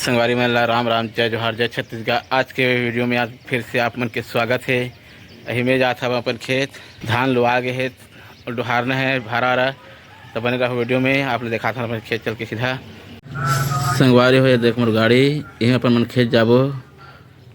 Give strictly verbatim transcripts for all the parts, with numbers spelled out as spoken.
संगवारी मन ला राम राम, जय जोहार, जय छत्तीसगढ़। आज के वीडियो में आज फिर से आप मन के स्वागत हे। अही में जात हव अपन खेत, धान लुआ गे हे, डोहारना हे भारा वारा। तो बने रहो वीडियो में, आप लोग दिखात हन अपन खेत चल के सीधा। संगवारी हो, ये देख मोर गाड़ी, यहीं अपन मन खेत जाबो,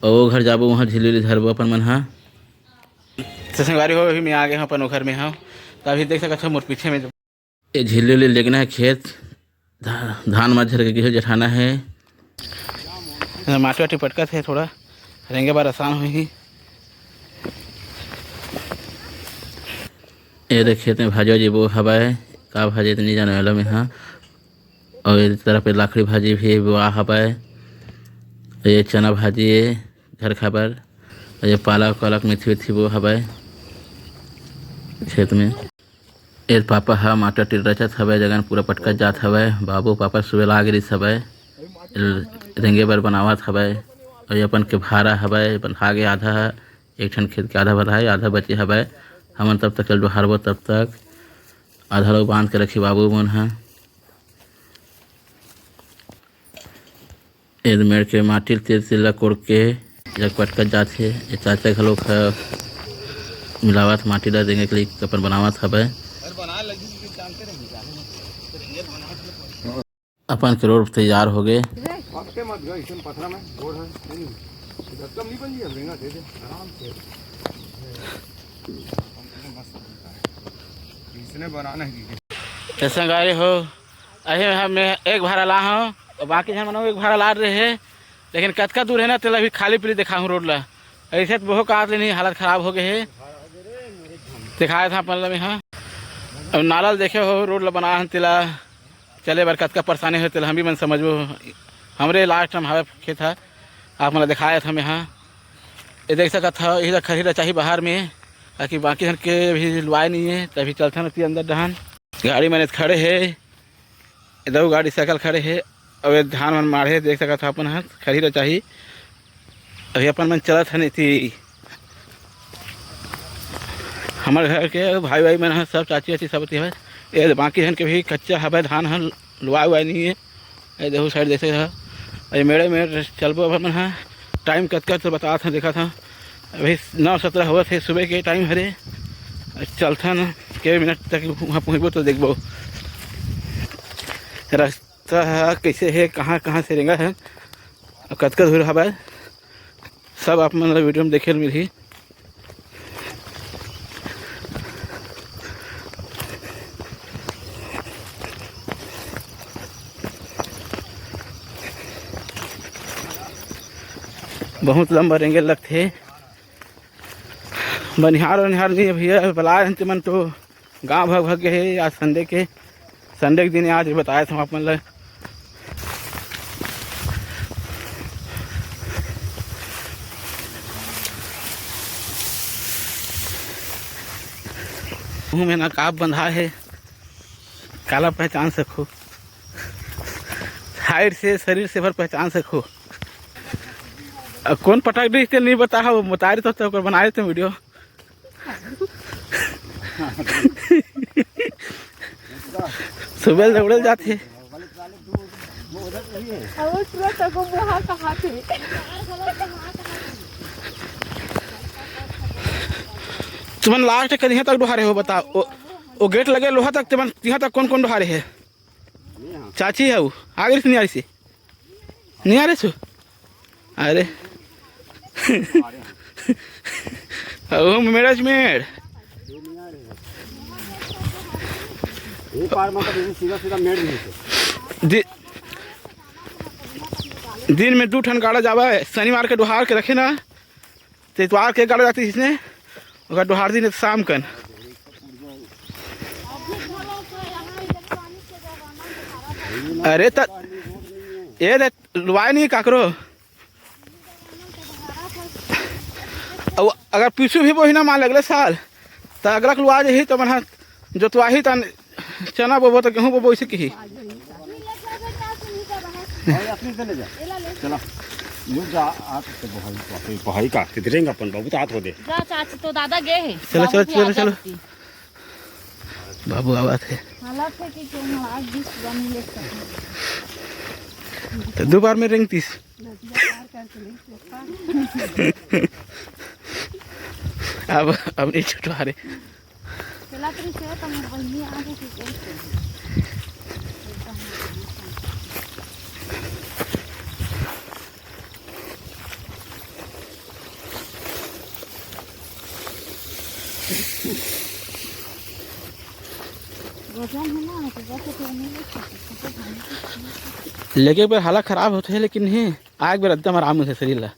और वो घर जाबो, वहाँ झिल्ली उल्ली धरबो अपन मन हा। तो संगवारी हो, अभी मैं आ गया हूँ अपन घर में हूँ। तो अभी देख सकत हो मोर पीछे में ये झिल्ली उल्ली लेगना है खेत, धा-, धान मा झर के गिर जठाना है। माटी वाटी पटकत है, थोड़ा रेंगे बर आसान होही। ये देख खेत में भाजी वाजी बो हवय, का भाजी तो नहीं जाने वाला मैं हाँ। और ये तरफ पे लाखड़ी भाजी भी बोआ हवय, ये चना भाजी है घर खाए बर, और ये पालक वालक मेथी वेथी बो हवय खेत में। ए पापा ह माटी टिल रचत हवय, जगन पूरा पटकत जात हवय। बाबू पापा सुबह ला गिरिस हवय, रेंगे बर बनावत हवय। और ये अपन के भारा हवय, बंधा गे आधा ह, एक ठन खेत के आधा बंधा है, आधा बचे हवय। हमन तब तक डोहारबो, तब तक आधा लोग बांध के रखी बाबू मन ह। ए मेड़ के माटी ल तिर तिर ला कोड़ के जग पटकत जात हे। ए चाचा घलोक ह मिलावत माटी ला रेंगे के लिए अपन बनावत हवय। अपन के रोड तैयार हो गए। हफ्ते मत गए, इसमें पथरा में गोड़ है, नहीं, धक्का नहीं बन गया, रेंगा दे दे, आराम से। इसने बनाना है। तो संगवारी हो, अभी हम एक भारा ला हूँ, और बाकी झन मनो एक भारा ला रहे हैं, लेकिन कतका दूर है ना, तेला अभी खाली पीली देखा हूँ रोड ला। ऐसे तो बहुत काट लेनी, हालत खराब हो गए है। दिखाया था अपन ला मैं, हाँ। अब नाला ल देखे हो, रोड ला बना हन, तेला चले बर कतका परेशानी हो, तेला हम भी मन समझबो। हमरे लास्ट टाइम हवे खेत है, आप मन ला दिखाया था मैं, हाँ। ये देख सकत हो, इधर खड़ी रह चाहिए बाहर में, ताकि बाकी झन के भी लुआए नहीं है, तभी चलथन अति अंदर डहान। गाड़ी मन खड़े है, इधर गाड़ी साइकिल खड़े हे, अउ ये धान मन माढ़े देख सकत हो अपन ह, खरही रचाही। अभी अपन मन चलत हन एती हमर घर के भाई भाई मन ह, सब चाची वाची सब एती हवय। ये बाकी झन के भी कच्चा हवय, धान ह लुआ उआ नहीं हे। ये देखो साइड देख सकत हो, ये मेड़े में चलबो अपन मन ह। टाइम कतका तो बतात ह, देखत ह। अभी नौ सत्रह होवत हे, सुबह के टाइम हरे। चलथन, के मिनट तक वहाँ पहुँचबो तो देखबो रास्ता ह कैसे हे, कहाँ कहाँ से रेंगा है, अउ कतका दूर हवय, सब आप मन ला वीडियो में देखे ल मिलही। बहुत लंबा रेंगे लगथे। बनिहार वनिहार नहीं है भैया, बलाए हन तेमन तो गाँव भाग भाग गए हे। आज संडे के, संडे के दिन आज बताए थे अपन ला। मुँह में नकाब बंधा है, काला पहचान सको, हाइट से, शरीर से भर पहचान सको। अब कौन पटक दी तेल नहीं बता, वो बता रहे तो, तो ओकर बनाए थे वीडियो। सुबह ले उड़ल जात हे। अब वो तुरंत अगो बोहा कहाँ थे? तुमन लास्ट कर यहाँ तक डोहारे हो, बता। ओ, ओ गेट लगे लोहा तक, तुमन यहाँ तक कौन कौन डोहारे है? चाची है वो, आ गई नहीं आई से? नहीं आ रहे सो? अरे। ओ मेरा मेड़। ये पार मतलब ये सीधा सीधा मेड़ नहीं है। दि-, दिन में दू ठन गाड़ा जावा है, शनिवार के डोहार के रखे ना, तो इतवार के गाड़ा जाती इसने, ओकर डोहार दिन शाम कन। अरे त, ये दे, लुआए नहीं काकरो। अउ अगर पीछू भी बोही ना मान ले अगले साल, त अगला के लुआ जाही, त मन ह जोतवाही, त चना बोबो, त गेहूं बोबो, इसे किही। भाई, अपने से ले जा। चला। यूं जा, आ सकते बहाई, बहाई, बहाई का, किधरेंगे अपन बाबू, तो हाथ हो दे। जा चाची, तो दादा गए हैं। चलो, बाबू चलो, भी आ चलो, चलो। जाती। बाबू आवाज है। हालत है कि क्यों ना आज बीस बनी ले सके। तो दो बार में रेंगतिस। अब, अब नहीं छुटवा रे। चला तो नहीं, चला तो बहिनी आ गई थी। वजन है ना, तो वैसे तो नहीं ले सकते, तो भारी तो नहीं। लेके एक बार हालत खराब होते है, लेकिन नहीं, आग बेर एकदम आराम मिलथे शरीर ला।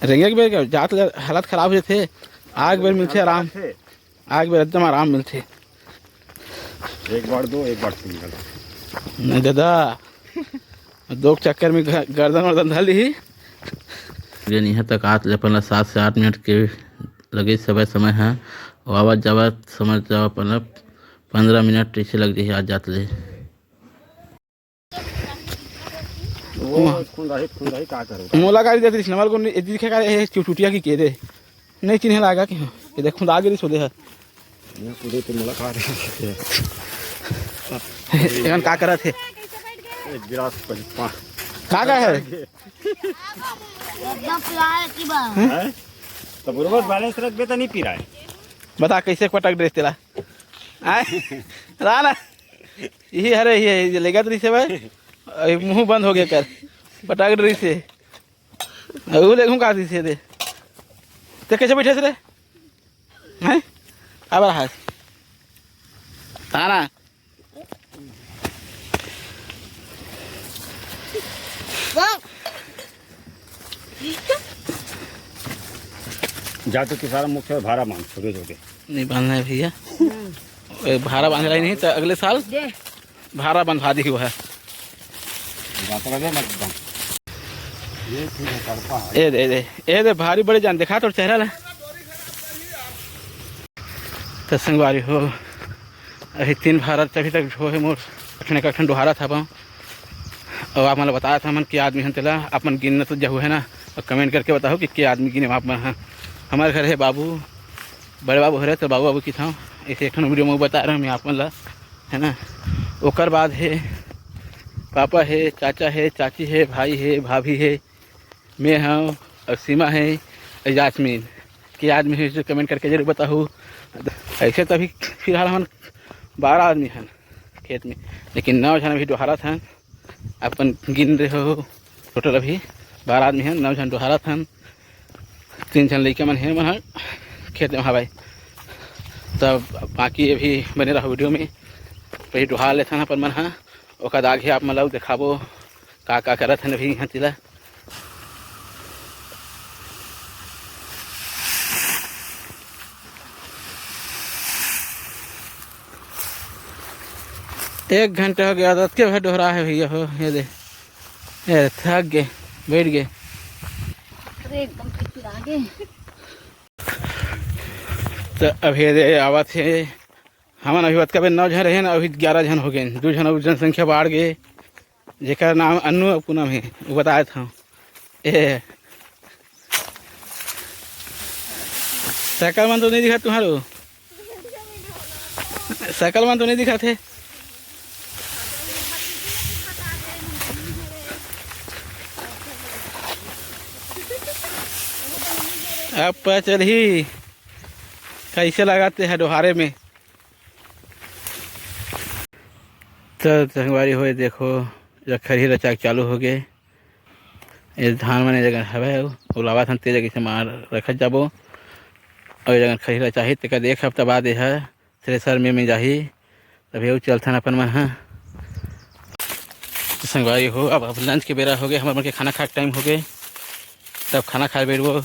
रेंगे के बेर जात ले हालत खराब हो जाथे, आग बेर मिलथे आराम। आग बेर एकदम आराम मिलथे। एक बार दो, एक बार तीन बार। नहीं दादा, दो के चक्कर में ग-, गर्दन वर्दन धर ली। ये नहीं है तक आत ले अपन ला सात से आठ मिनट के लगे समय, समय है। और आवत जावत समझ जाओ अपन ला पंद्रह मिनट ऐसे लग जाही आज जात ले। वो खुंदाही, खुंदाही का करे? मोला गाड़ी देती रिस, नमल को नहीं, ये दिखे का, ये चुटुटिया की के दे। नहीं चिन्हे लागा कि हाँ, ये देख खुंदा गिरी सोदे है। ये पूरे तो मोला का रहे हैं। एमन का करत हे? एक गिलास पानी। का का है? एकदम पिराए की बा। हैं? तो बरोबर बैलेंस रखबे तो नहीं पिराए। बता कैसे पटक देस तेला? आय? ला ना। यही हरे, ये, ये लेगत रहिसे भाई। अरे मुंह बंद हो गया कर। पटक रहिसे। अउ देखूं का रहिसे दे। ते कैसे बैठे रे? हैं? अब रहा। तारा। जा तो किसान मुख्य भारा मांग, छोटे छोटे। नहीं बांधना है भैया। ए, भारा बांध रहा ही नहीं तो अगले साल दे। भारा बंधवा दी हुआ है। बात लगे मत एकदम। ये ठीक है, तड़पा है। ए दे, ए दे, ए दे, भारी बड़े जान दिखा तोर चेहरा ला। तो संगवारी हो, अभी तीन भारत अभी तक हो है मोर, कखने कखन डोहारत हवं। और आप मन ल बतावत हमन के आदमी हन तेला, आप मन गिनना तो जहू है ना, और कमेंट करके बताओ कि के आदमी गिने आप मन ह। हमारे घर है बाबू, बड़े बाबू हरे तो बाबू बाबू किथाव, ऐसे एक ठन वीडियो में बता रहे मैं आप मन ला, है ना। ओकर बाद है पापा है, चाचा है, चाची है, भाई है, भाभी है, मैं हूँ और सीमा है और यास्मीन। के आदमी है जो कमेंट करके जरूर बताओ। ऐसे तो अभी फिलहाल हमन बारह आदमी हन खेत में, लेकिन नौ झन अभी डोहारत हन। अपन गिन रहे हो, टोटल अभी बारह आदमी हन, नौ झन डोहारत हन, तीन झन लइका मन हे, मन ह खेत में हवय। तब बाकी अभी बने रहो वीडियो में, पहले डोहार लेथन अपन मन ह, ओकर आगे आप मन ला देखाबो का का करत हन अभी इहाँ तिला। एक घंटा हो गया, अतके भर डोहरा है भैया हो, ये दे, ये थक गए, बैठ गए। अरे एकदम पिरागे। तो अब ये दे आवत है, हमन अभी बतका बेर नौ झन रहे ना, अभी ग्यारह झन हो गए, दो झन अउ जनसंख्या बाढ़ गए। जेकर नाम अन्नू अउ पूनम हे, वो बताए था। ए, सकल मन तो नहीं दिखा तुम्हारो, सकल मन तो नहीं दिखा थे। अब पता चलही कैसे लगाते हैं डोहारे में। तो संगवारी होए, देखो, ये खरही रचाक चालू हो गए। ये धान मन ए जगह हवे, उलावा धान ते जगह से मार रखत जाबो। और ये जगह खरही रचाही, तेकर एक हफ्ता बाद ये ह थ्रेसर में, में जाही, तभी वो चलथन अपन मन ह। तो संगवारी हो, अब, अब लंच के बेरा हो गए, हमारे मन के खाना खाए के टाइम हो गए, तब खाना खाए बैठबो।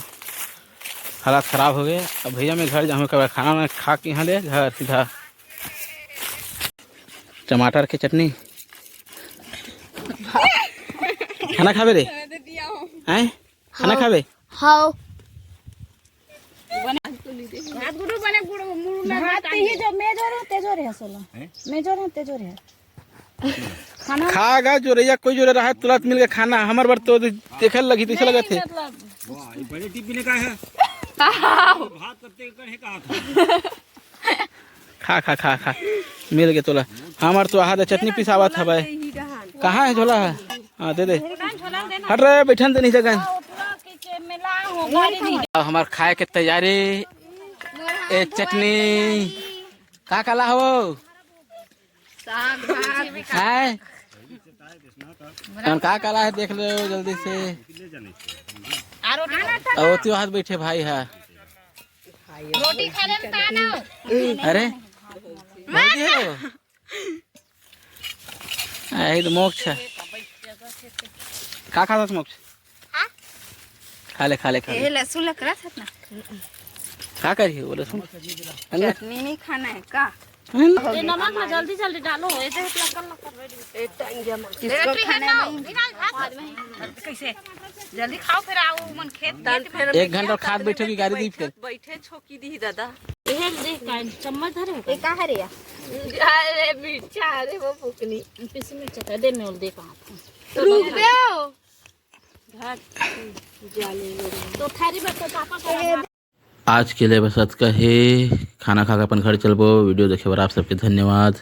हालत खराब हो गए। अब भैया मैं घर जाऊँ, कब खाना वाना खा के यहाँ ले घर सीधा। टमाटर के चटनी। खाना खाबे रे? हैं? खाना खाबे? हाँ। भात गुरु बने गुरु मुरु ना भात ते ही जो मेजो रहे, तेजो रहे सोला। हैं? मेजो रहे, तेजो रहे। खाना खा गा जोरैया, कोई जोरे रहा तुरंत मिल के खाना। हमर बर तो देखल लगी, तैसे लगत है। मतलब वाह, ये बड़े टिफिन का है। भात कत्ते कहे कहा था। खा, खा, खा, खा। मिल के तोला। हमर तो आहा दे चटनी पिसावत हवय। कहाँ है झोला है? हाँ, दे दे। हट रे, बैठन दे नहीं जगह। अब हमार खाए के तैयारी। ए चटनी का काला हो? है? कौन का काला है, देख लो जल्दी से। और ओतियो हाथ बैठे भाई है। रोटी खा ले ना। अरे, भौजी हो। यही तो मोक्ष है। का खाता था मोक्ष? खा ले, खा ले, खा ले। ए, लहसुन लकड़ा था ना। का करिए वो लहसुन? चटनी नहीं खाना है का? है ना? ये नमक ना जल्दी जल्दी डालो, ये देख लकड़ लकड़ बैठ गई। इसको खाना नहीं। कैसे? जल्दी खाओ, फिर आओ मन खेत। एक घंटा खाद बैठे की गाड़ी दी फिर। बैठे छोकी दी दादा। ये देख का चम्मच धरे हो? ये का हरे या? अरे मिर्चा, अरे वो फुकनी। पीसी मिर्चा था, दे मैं दे कहाँ था। रुक दे। तो थारी में तो पापा का आज के लिए बस अतका हे। खाना खा के अपन घर चलबो। वीडियो देखे बर आप सबके धन्यवाद।